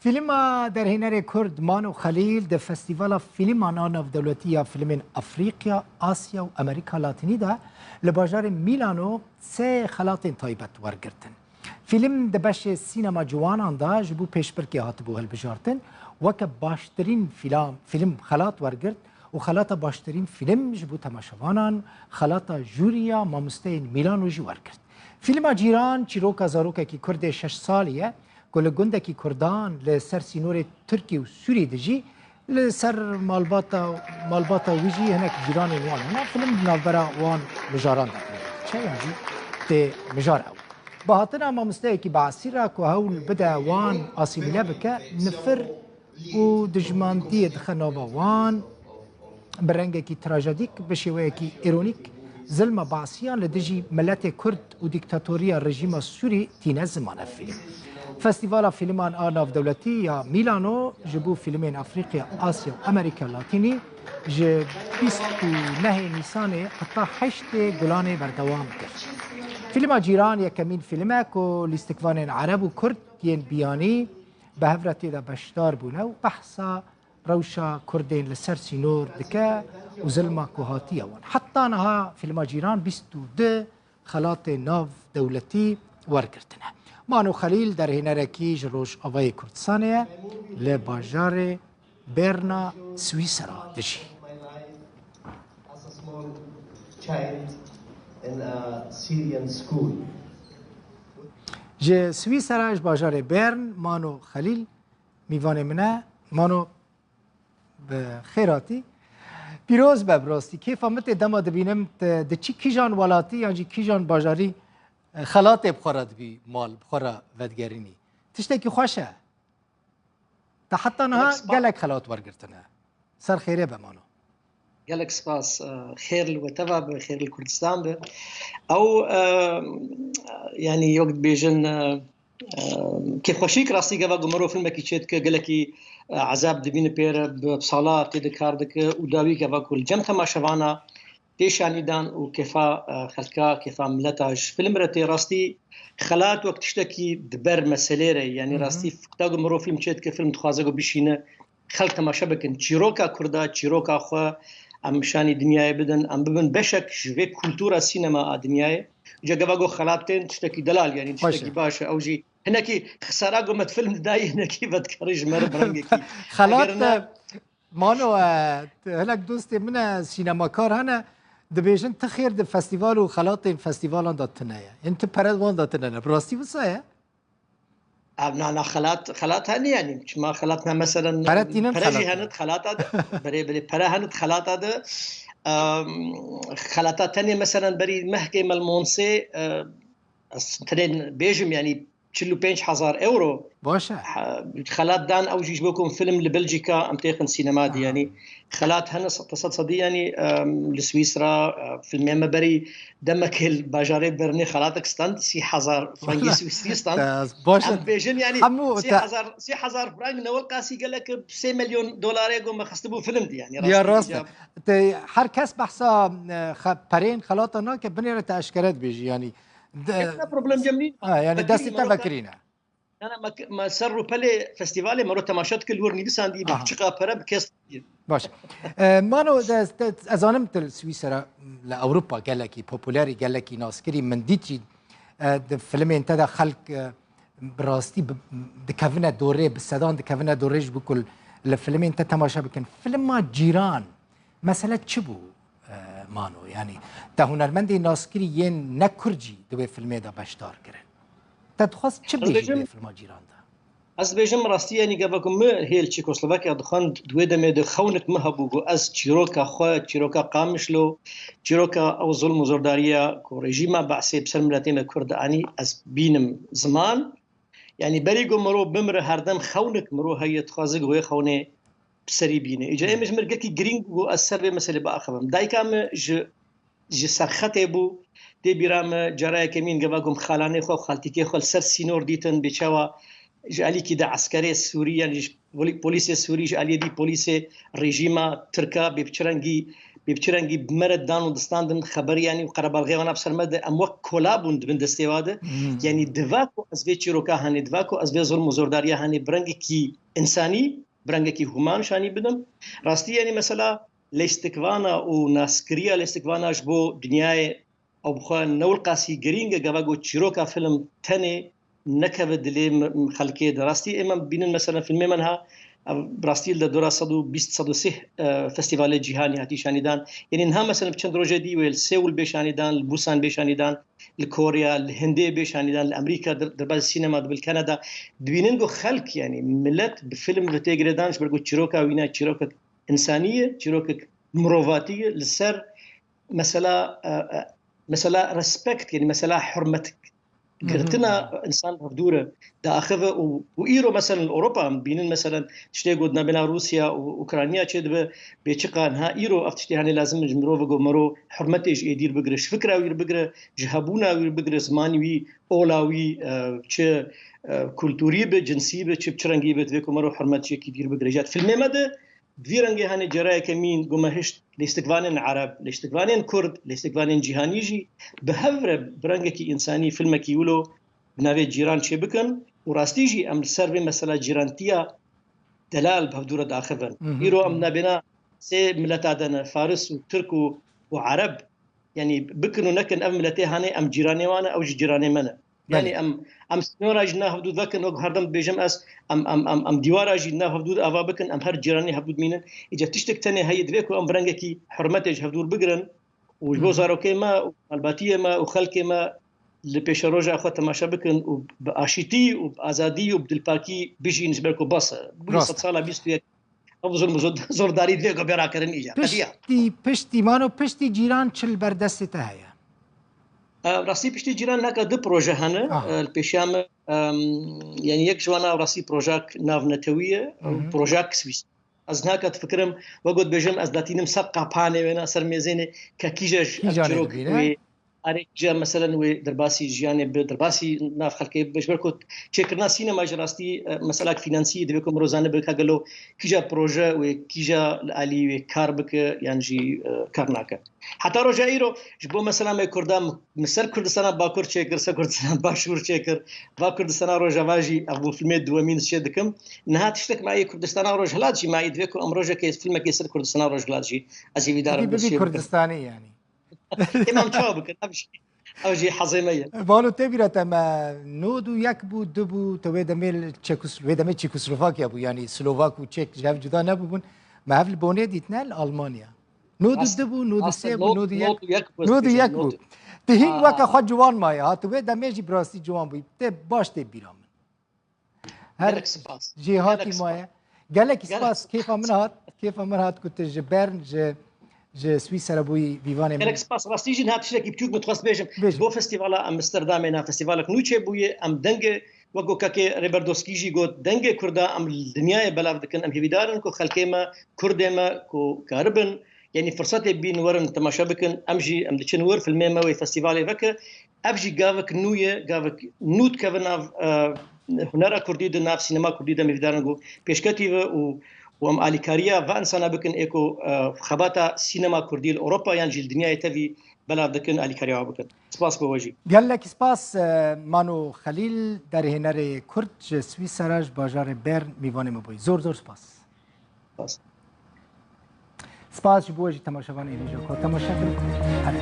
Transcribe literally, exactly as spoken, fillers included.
Fîlma derhênerê Kurd Mano Xelîl di Festîvala Fîlman a Navdewletî ya Fîlmên Afrîkya, Asya û Amerîka Latînî de li bajarê Mîlano sê xelatên taybet wergirtin. Fîlm di beşê sînema ciwanan de ji bo pêşbirkê hatibû hilbijartin, weke baştirîn fîlam-, fîlm xelat wergirt û xelata baştirîn fîlm ji bo temaşevanan xelata jûriya mamosteyên Mîlano jî wergirt. Fîlma Cîran çîroka zarokekî Kurdê şeş salî ye ku li gundekî Kurdan li ser sînorê Tirkî û Sûrî dijî, li ser malbata, malbata wî jî hinek cîranên wan hene. Fîlm di navbera wan mijaran de çe yan jî tê mijar ew. Bi hatina mamosteyekî Basî re ku hewl bide wan asîmîle bike, nifir û dijmandiyê dixe nava wan. Bi rengekî trajedîk, bi şêweyekî îronîk, zilma Basiyan li dijî miletê Kurd û dîktatoriya rejîma Sûrî tîne ziman ev fîlm. Festîvala Fîlman a Navdewletî ya Mîlano ji bo fîlmên Afrîkya, Asya û Amerîka Latînî ji bîst û nehê Nîsanê heta heştê Gulanê berdewam kir. Fîlma Cîran yekemîn fîlm e ku lîstikvanên Ereb û Kurd yên biyanî bi hev re tê de beşdar bûne û behsa rewşa Kurdên li ser sînor dike û zilma ku hatiye wan. Heta niha fîlma Cîran bîst û du xelatê nav dewletî wergirtine. Mano Xelîl derhênerekî ji Rojavayê Kurdistanê ye, li bajarê Berna Swîsera dijî. Ji Swîsera, ji bajarê Bern, Mano Xelîl mîvanê min e. Mano, bi xêr hatî. Pîroz be, bi rastî kêfa min tê dema dibînim te diçî kîjan welatî yan jî kîjan bajarî, e, xelatê bi xwe re dibî mal, bi xwe re vedigerînî. Tiştekî xweş e. Te heta niha gelek xelat wergirtine. Ser xêrê be, Mano. Gelek spas. E, xêr li we teva be, xêr li Kurdistan be. Ew, e, yanî yok dibêjin, e, e, kêfxweşîk rastî gava ku mero filmekî çê dike, gelekî, e, ezab dibîne pê re, bi sala tê de kar dike û dawî gava ku li cem temaşevana tê şanîdan û kêfa, e, xelka, kêfa mileta ji film re tê rastî xelat wek tiştekî di ber meselê re, yanî Hı hı. rastî wexta ku mero film çê dike, film dixwaze ku bişîne, xelk temaşe bikin. Çîroka Kurda, çîroka xwe em şanî dinyayê bidin, em bibin beşek ji vê kultura sînema a dinyayê. Ca gava ku xelat tên tiştekî delal, yanî Baş e. tiştekî baş e. Ew jî hinekî xisara ku me film didayî, hinekî vedkarî ji me re bi rengekî. Xelat Eger ne, e, Mano, e, hinek dostê min e, sînemakar hene, dibêjin ti xêr di festîval û xelatên festîvalan de tune ye. Yên tu pere wan de tune ne. Bi rastî wisa ye? Ev na, na xelat, xelat hene yanî. Çima xelat ne, meselen, Pere tînin pere jî xelat hene ne. di xelata de. Berê, berê, pere hene di xelata de. Em, xelata tenê, meselen, berî mehkê me li Monsê, e, ez tenê bêjim, yanî çil û pênc hezar euro. Baş e. Ha, xelat dan, ew jî ji bo ku film li Belcîka em têxin sînema dî, Aha. yanî xelat hene sed, sed sedî, yanî, em, li Swîsra, e, filmê me berî demekê li bajarê Bernê xelatek stand, sî hezar frengê Swîsrî stand. Te baş Em e. bêjin, yanî Hemû sî te hezar, sî hezar freng newel qasî gelek sê milyon dolarê ku me xistibû film dî, yanî Ya rastî rast e. Te her kes behsa, e, xe-, perên xelata nake, binêre te eşkere dibêjî, yanî De, Hêj ne problem cem nîn. Ha, yani Vekirî destê te mero te vekirî ne. Yana me, me ser rûpelê festîvalê mero temaşe dikir, li wir nivîsandî bi Aha. çiqa pere bi kes dî. Baş. E, Mano, de, de, ez zanim tu li Swîsera, li Ewropa gelekî populerî, gelekî naskirî, min dîtî, e, di filmên te de xelk, e, bi rastî bi, dikevine dorê, bi sedan dikevine dorê ji bo ku li filmên te temaşe bikin. Filma Cîran, Mesele çi bû, e, Mano? Yanî te hunermendê naskirî yên ne kurd jî di wê filmê de beşdar kirin. Te dixwest çi Ez bêjî di dibêjim, wê filma Cîran de? ez dibêjim rastî, yanî gava ku min hêl Çekoslovakiya dixwend, di wê demê de xewnik min hebû ku ez çîroka xwe, çîroka Qamişlo, çîroka ew zulm û zordariya ku rejîma Be'sê bi ser miletê me Kurd anî, ez bînim ziman. Yanî berî ku mirov bimire, herdem xewnik mirov heye, dixwaze ku wê xewnê bi serî bîne. Îca ê min ji mir gelkî girîng bû ez ser vê meselê biaxivim. Dayika min ji, ji Serxetê bû, tê bîra min cara yekemîn gava ku min xalanê xwe û xaltîkê xwe li ser sînor dîtin, bê çawa ji alîkî de eskerê Sûrî, yanî ji polî-, polîsê Sûrî, ji aliyê dî polîsê rejîma Tirka bê bi çi rengî Wê bi çi rengî bi me re dan û distandin, xeber, yanî, û qerebalxê wana bi ser me de, em wek kola bûn di bin destê wa de. Yanî, diva ku ez vê çîroka hanê, diva ku ez vê zulm û zordariya hanê bi rengekî însanî, bi rengekî human şanî bidim. Rastî, yanî, mesela lêstikvana û naskiriya lêstikvana ji bo dinyayê ew bi xwe ne wilqasî girîng e, gava ku çîroka film tenê nekeve dilê m-, m-, xelkê de. Rastî ê me bînin, mesela, filmê me niha, ev, bi rastî li dora sed û bîst, sed û sî, e, festîvalê cîhanî hatî şanîdan. Yanî niha, mesela, bi çend rojê dî wê li Seul bê şanîdan, li Busan bê şanîdan, li Koreya, li Hindê bê şanîdan, li Amerîka, dir-, derbasî sînema dibe, li Kanada. Dibînin ku xelk, yanî milet bi film ve tê girêdan, ji ber ku çîroka wî ne çîrokek însanî ye, çîrokek mirovatî ye, li ser mesela, e, e, mesela respekt, yanî mesela hurmet girtina însan hevdû re diaxive û, û îro, mesela, li Ewropa em bînin, mesela, tiştê ku di navbêna Rûsya û Ukrayna çêdibe, bê çiqa niha îro ev tiştê hene lazim in ji mirove ku mero hurmetê ji êdî re bigire, ji fikra wî re bigire, ji hebûna wî re bigire, zimanî wî, ola wî, e, çi, e, kulturî be, cinsî be, çi bi çi rengî be, divê ku mero hurmet ji yekî dî re bigire. Ji filmê me de, Di vî rengê hene cara yekemîn ku me hişt lêstikvanên ereb, lêstikvanên kurd, lêstikvanên cîhanî jî bi hev re bi rengekî însanî filmekî wilo bi navê Cîran çêbikin û rastî jî em li ser vê mesela cîrantiya delal bi hevdû re diaxivin. Îro em nabêna sê mileta de ne, Faris û Tirk û, û Ereb, yanî bikin û nekin, ev miletê hane, em cîranê wan e, ew jî cîranê me ne. Yanî em, em sînora jî nav hevdû vekin, wek herdem dibêjim ez, em, em, em, em dîwara jî nav hevdû ava bikin, em her cîranê hevdû dimînin. Îca tiştek tenê heye, divê ku em bi rengekî hurmetê ji hevdû bigirin û ji bo zarokê me û malbatiyê me û xelkê me li pêşeroja xwe temaşe bikin û bi aşîtî û bi azadî û bi dilpakî bijîn, ji ber ku bes e. Bûye Rast e. Sedsala bîst û yek. Ev zulm û zor-, zordarî divê ku bê rakirin îcar. Qediya. Piştî, piştî, mano, piştî cîran çi li ber destê te heye? E, rastî piştî cîran naka du proje hene. Aha. E, li pêşiya me, em, yanî yek ji wana rastî projak navnetewî ye, Hı hı. Projak Swîs. Ez naka difikirim, wek got bêjim, ez datînim ser qapanê wêna, ser mêzênê, ke kîje ji Kîjanê çirok dibîne? Wê Arê, kîja, meselen, wê derbasî jiyanê bi, derbasî nav xelkê bi, ji ber ku çêkirina sînema ji rastî, e, meselak fînansî ye, divê ku mirov zanibe ka gelo kîja proje wê, kîja li alî wê kar bike, yan jî, e, kar nake. Heta roja îro, ji bo, mesela, me Kurda, min ser Kurdistana Bakur çêkir, ser Kurdistana Başûr çêkir, va Kurdistana Rojava jî, ev bû filmê duwemîn çê dikim. Niha tiştek me yê Kurdistana Rojhilat jî, me yê divê ku em rojekê filmekê ser Kurdistana Rojhilat jî, ez hêvîdar im, Peki bibî çê bikim. Kurdistanî, yanî. Ê, em çawa bikin? Ev jî, ev jî hezê me ye. Balo, tê bîra te me nod û yek bû, du bû, te wê demê li Çekos-, wê demê Çekoslovakya bû, yanî Slovak û Çek ji hev cuda nebûbûn. Me hev li Bonê dît, ne li Almanya. Nod û Rast, du bû, nod û rast, sê bû, nod, nod û yek, nod û yek bû, nod û yek bû. Nod û yek. Te hîn Aa. Weke xwe ciwan maye, ha, tu wê demê jî bi rastî ciwan bûyî. Tê baş tê bîra min. Her Gelek spas. Cêhatî Gelek maye. Spas. Gelek Gelek spas. Kêfa min hat. Kêfa min hat ku tu ji Bern, ji, ji Swîsera bûyî vîvanê min. Gelek spas. Rastî jî niha tiştekî biçûk min dixwest bêjim. Bêjim. Ji bo festîvala Amsterdamê niha festîvalek nû çêbûye. Em dengê, wek ku kakê Rêber Doskî jî got, dengê Kurda em li dinyayê belav dikin. Em hêvîdar in ku xelkê me, Kurdê me ku karibin, yanî firsetê bîn werin temaşe bikin, em jî em diçin wir, filmê me wê festîvalê veke. Ev jî gavek nû ye, gavek nû dikeve nav, e, hunera kurdî de, nav sînema kurdî de. Em hêvîdar in ku pêşketî ve û, û em alîkariya va insana bikin ê ku, e, xebata sînema kurdî li Ewropa yan jî li dinyayê tevî belav dikin, alîkariya wa bikin. Spas bo we jî. Gelek spas, e, Mano Xelîl, derhênerê Kurd ji Swîsera, ji bajarê Bern, mîvanê me bûyî. Zor zor spas. Spas. Spas ji bo we jî, temaşevanê hêja ku temaşe kirin. Her